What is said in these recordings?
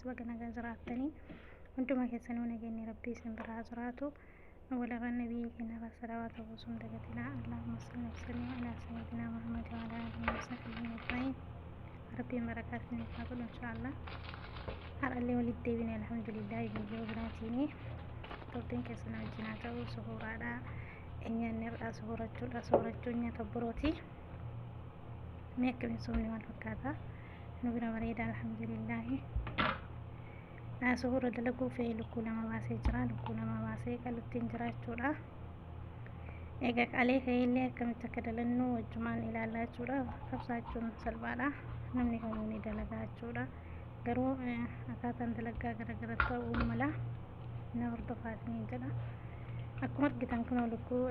Baga nagaa jiraattanii hunduma keessanuu nageenyi Rabbii isin biraa jiraatu. Walirra nabiyyi keenya irraa salawaata buusuun dagatinaa. Allahumma salli wa sallim alaa sayyidinaa Muhammad wa alaa alihi wa sahbihi ajma'iin. Rabbiin barakaa isiniif haa godhu inshaallah. Har'allee walitti deebine alhamdulillah viidiyoo biraatiin turtiin keessan wajjin haa ta'u. Suhuuraadha. Nyaanni har'aa suhuurachuudha. Suhuurachuun nyaata birooti. Mee akkamiin soomni maal fakkaata? Nu bira bareeda alhamdulillaahi. Suhuura dalaguuf lukkuu lama baasee jira. Lukkuu lama baasee qaluttiin jira jechuudha. Egaa qalee ka'eellee akkamitti akka dalannu wajjumaan ilaallaa jechuudha. Kabsaa jechuun salphaadha. Namni kamuu ni dalagaa jechuudha. Garuu akkaataan dalagaa garagara ta'uu mala. Na hordofaa isiniin jedha. Akkuma argitan kunoo lukkuu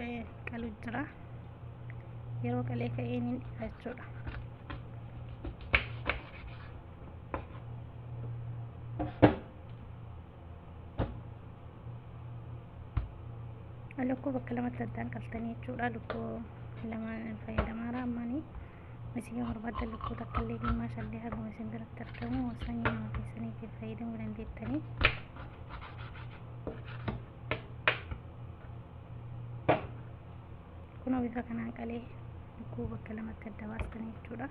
qalu jira. Yeroo qalee ka'ee ni dhiqa jechuudha. Lukkuu bakka lamatti addaan qaltanii jechuudha. Lukkuu lama fayyadamaara ammaanii. Isin yoo barbaaddan lukkuu takka illee diimaa shallee haguma isin biratti argamu sanyii nama keessaniitiif fayyadamuu dandeettanii. Kunoo bifa kanaan qalee lukkuu bakka lamatti adda baastanii jechuudha.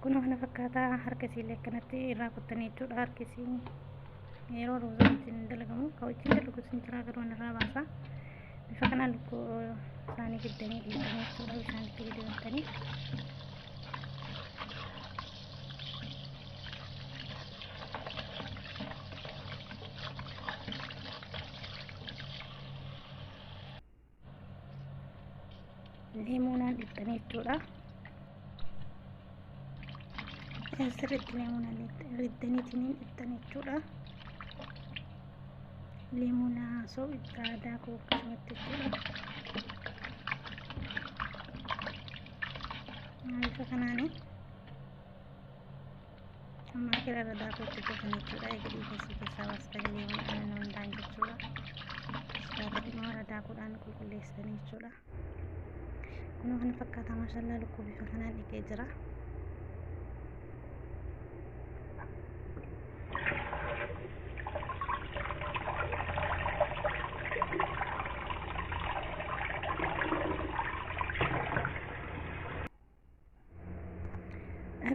Kunoo kana fakkaataa harka isiillee akkanatti irraa kuttanii jechuudha. Harki isii yeroo ruuzaan ittiin dalagamu kan wajjin dalagu isin jiraa garuu irraa baasa. Bifa kanaan lukkuu isaanii fiddanii dhiqanii jechuudha. Bishaan itti gadi galtanii. Leemuunaan dhiqxanii jechuudha. Sirriitti leemuunaan riddaniitiin dhiqxan jechuudha. Leemuuna soqiddaa daakuu akkasumatti jechuudha. Bifa kanaani amma akira irra daakuu itti gootanii jechuudha. Eega dhiigasii keessaa baastanii leemuudhaan hundaan jechuudha. Irra daakuudhaan qulqulleessitanii jechuudha. Kunoo kana fakkaata maashallaa lukkuu bifa kanaan dhiqee jira.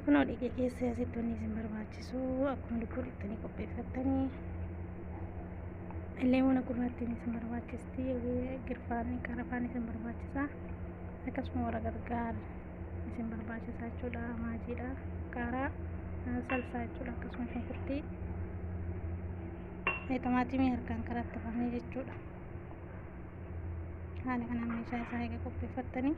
Kunoo dhiqee keessa asitti wanni isin barbaachisu akkuma lukkuu dhiqxanii qopheeffattanii leemona gurraattiin isin barbaachisti, girfaan qarafaan isin barbaachisa, akkasuma warra gargaar isin barbaachisa jechuudha. Maajiidha, qaaraa, salsaa jechuudha, akkasuma shunkurtii, xamaatimii harkaan karattafamee jechuudha. Haala kanaan meeshaa isaa eega qopheeffattanii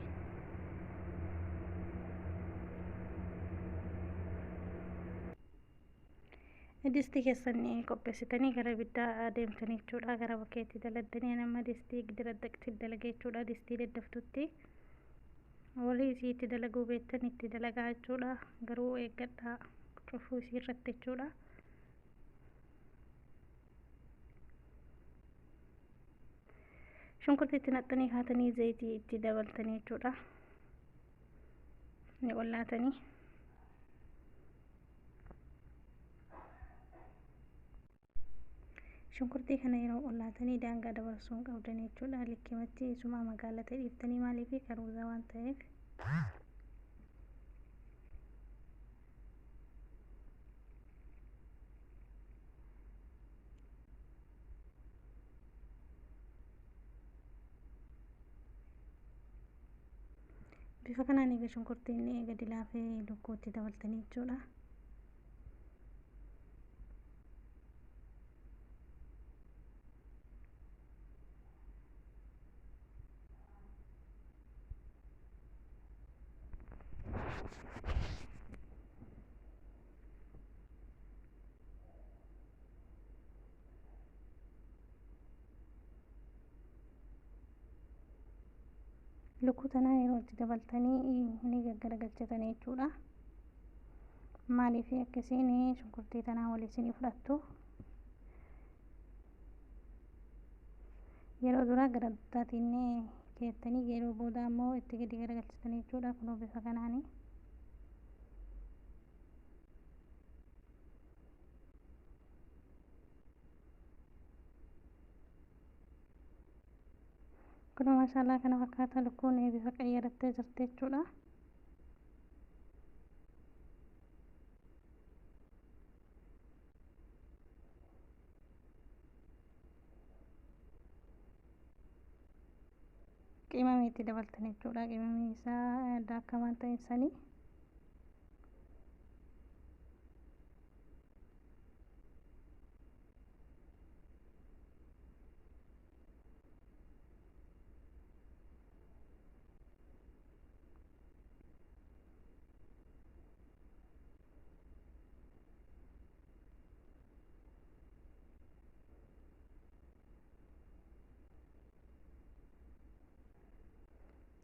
distii keessan qopheessitanii gara ibiddaa deemtanii jechuudha. Gara bakkeetti daladdanii nama distii daladdaqti dalagee jechuudha. Distii daddaftutti walii isii itti dalaguu beektan itti dalagaa jechuudha. Garuu eeggadhaa cufuu isii irratti jechuudha. Shunkurtii itti naqxanii kaatanii zayitii itti dabaltanii jechuudha. Ni qollaatanii. Shunkurtii kana yeroo qollaatanii daangaa dabarsuu hin qabdan jechuudha. Likkimatti isuma magaalatti dhiiftanii maaliif karuuza waan ta'eef. Bifa kanaan eega shunkurtiin gadi laafee lukkuutti dabaltanii jechuudha. Lukkuu tanaa yeroo itti dabaltanii ni gaggaragalchatanii jechuudha. Maaliif akkasiin shunkurtii tanaa waliin isinii fudhattu. Yeroo duraa gara duttaatiin keettanii yeroo booda ammoo itti gadi garagalchitanii jechuudha. Kunoo bifa kanaani. Kunoo maashaallah kana fakkaata lukkuun bifa qayyarattee jirti jechuudha. Qimamii itti dabaltan jechuudha. Qimamii isaa daakamaan ta'e sanii.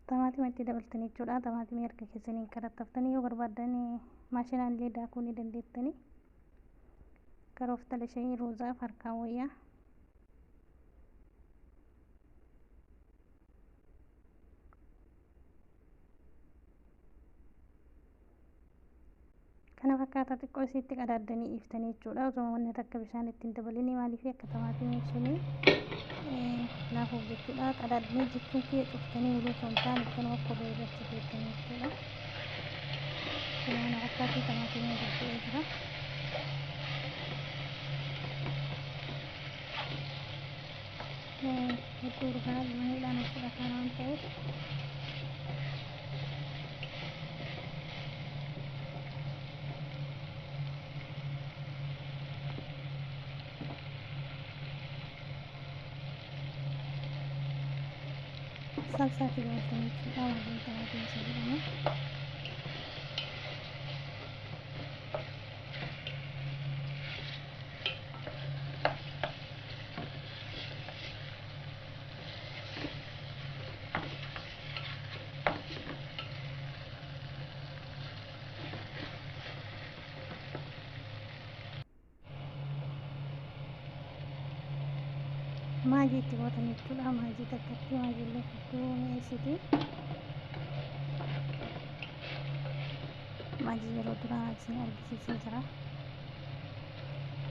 Tamaatima itti dabaltan jechuudha. Tamaatimii harka keessaniin karattaftanii yoo barbaaddan maashinaan illee daakuu ni dandeettanii. Karooftala ishee ruuzaaf harkaan wayyaa. Kana fakkaata xiqqoo isiitti qadaaddanii dhiiftanii jechuudha. Osoo wanni takka bishaan ittiin dabalini maaliif akka tamaatimii suni laafuuf jechuudha. Qadaaddanii jechuun kiyya cuftanii muluu osoo hin taane akkanuma korree irratti feettanii jechuudha. Kana fakkaatti tamaatimii gurguree jira. Hedduu urgaa miidhaan fudhataa waan ta'eef. Salsaatti dabaltanii jechuudha. Wantoota tamaatimii isa jedhamu. Maajii itti gootan jechuudha. Maajii takkatti maajiillee hedduu mi'eessiti. Maajii yeroo duraa isin argisiisee jira.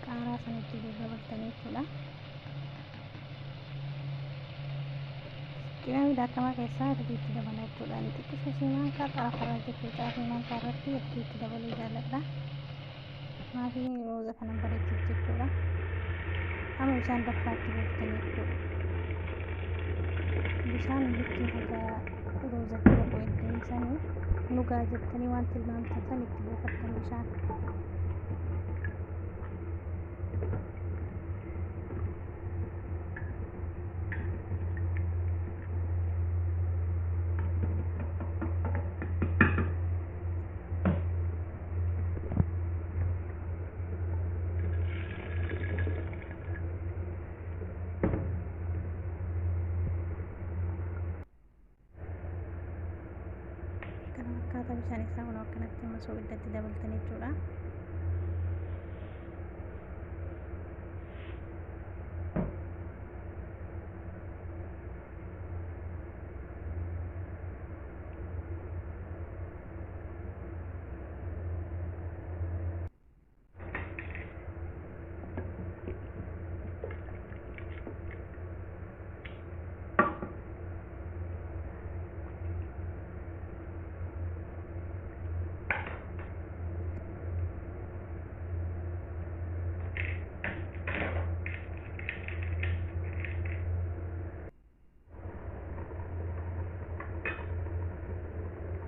Qaaraa sana itti dabaltanii jechuudha. Qimamii daakamaa keessaa irdii itti dabala jechuudha. Inni xiqqishuu ishee maankaa xarafarraa jechuudha. Caafii maankaa irratti irdii itti dabaluu jaalladha. Maafii rooza kana bareechuuf jechuudha. Amma bishaan danfaatti buuftanii jechuudha. Bishaan likkii haga roozatti naqu eddanii sanii nugaa jettanii waan tilmaamtan san itti buufattan bishaan. Kana fakkaata bishaan isaa kun akkanatti amma soogidda dabaltan jechuudha.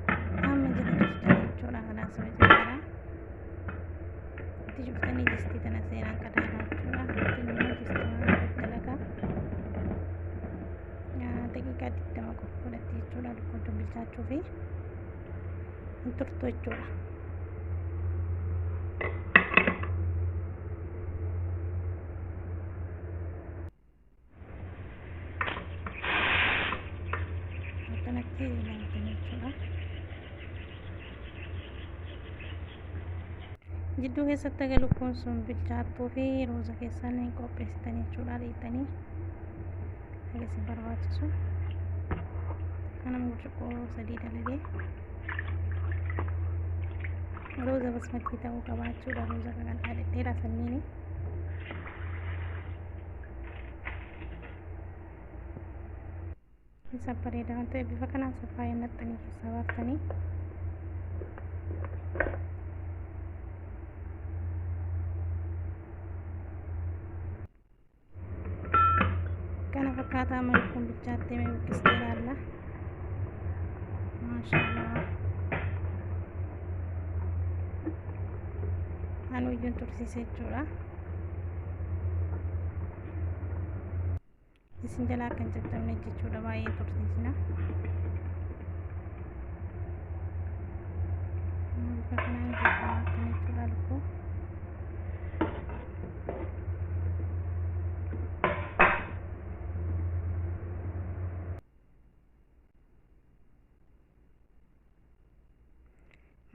Amma jala cuftanii jechuudha. Kanaas jira. Itti cuftanii distii tana seeraan qadaadaa jechuudha. Ittiin immoo distii dalagaa. Daqiiqaa 20 qofa fudhatti jechuudha. Lukkuun bilchaachuu fi hin turtu jechuudha. Akkanatti ilaaltan jechuudha. Jidduu keessatti aga lukkuun sun bilchaattuu fi rooza keessan qopheessitan jechuudha. Dhiqxanii Haga isin barbaachisu. Anama burcuqqoo 3 dalagee. Ruuza basmatii ta'uu qaba jechuudha. Ruuza qaqal'aa dhedheeraa sanniini. Isa bareeda waan ta'eef bifa kanaan saffaa naqxanii keessaa baaftanii. Kana fakkaataa malkuun bilchaattee mee buqqistee ilaalla. Maashaallah. Anuyyuun tursiise jechuudha. Isin jalaa akka hin caccabne jechuudha baay'ee tursiisna. Bifa kanaan geeffama akkana jechuudha lukkuu.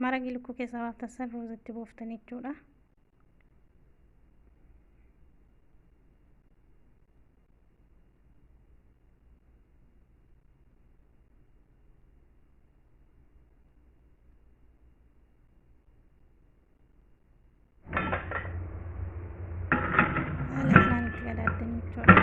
Maraqii lukkuu keessaa baaftan san ruuzatti buuftan jechuudha. Haala kanaan itti qadaaddanii jechuudha.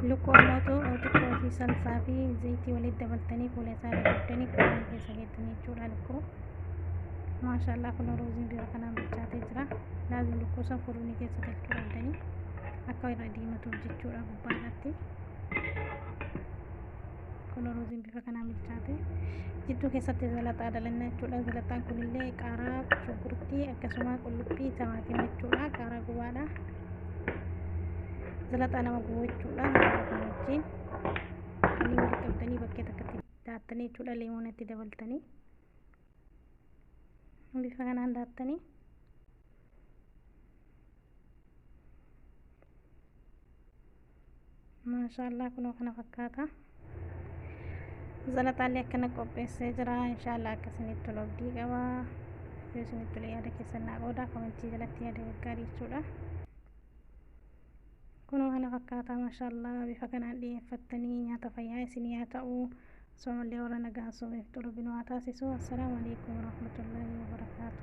Lukkuu ammootu xiqqoo salsaa fi zayitii walitti dabaltanii fuula isaa irra dibdanii fuula keessa keettanii jechuudha lukkuu. Maashaallah kun ruuziin bifa kanaan bilchaatee jira. Laazim lukkuu san furuunii keessa galchuu qabdanii akka irra diimatuuf jechuudha gubbaa irratti. Kun ruuziin bifa kanaan bilchaate. Jidduu keessatti zalaxaa dalanna jechuudha. Zalaxaan kunillee qaaraa, shunkurtii akkasuma qullubbii, timaatima jechuudha. Qaaraa gubaadha. Zalaxaa nama gubu jechuudha. Zalaxaa wajjin kanneen walitti qabdanii bakkee takkatti daattanii jechuudha. Leemoona itti dabaltanii bifa kanaan daattanii. Maashaallah kunoo kana fakkaata. Zalaxaallee akkana qopheessee jira. Inshaallah akka isinitti tolu abdii qaba. Yoo isinitti tole yaada keessan naa qoodaa komentii jalatti yaada gaggaarii jechuudha. Kunoo kana fakkaata maashaallah bifa kanaan dhiyeeffattanii nyaata fayyaa isinii haa ta'u. Soomallee warra nagaan soomeef xuru binuu haa taasisu. Assalaamu alaikum warahmatullaahi wabarakaatu.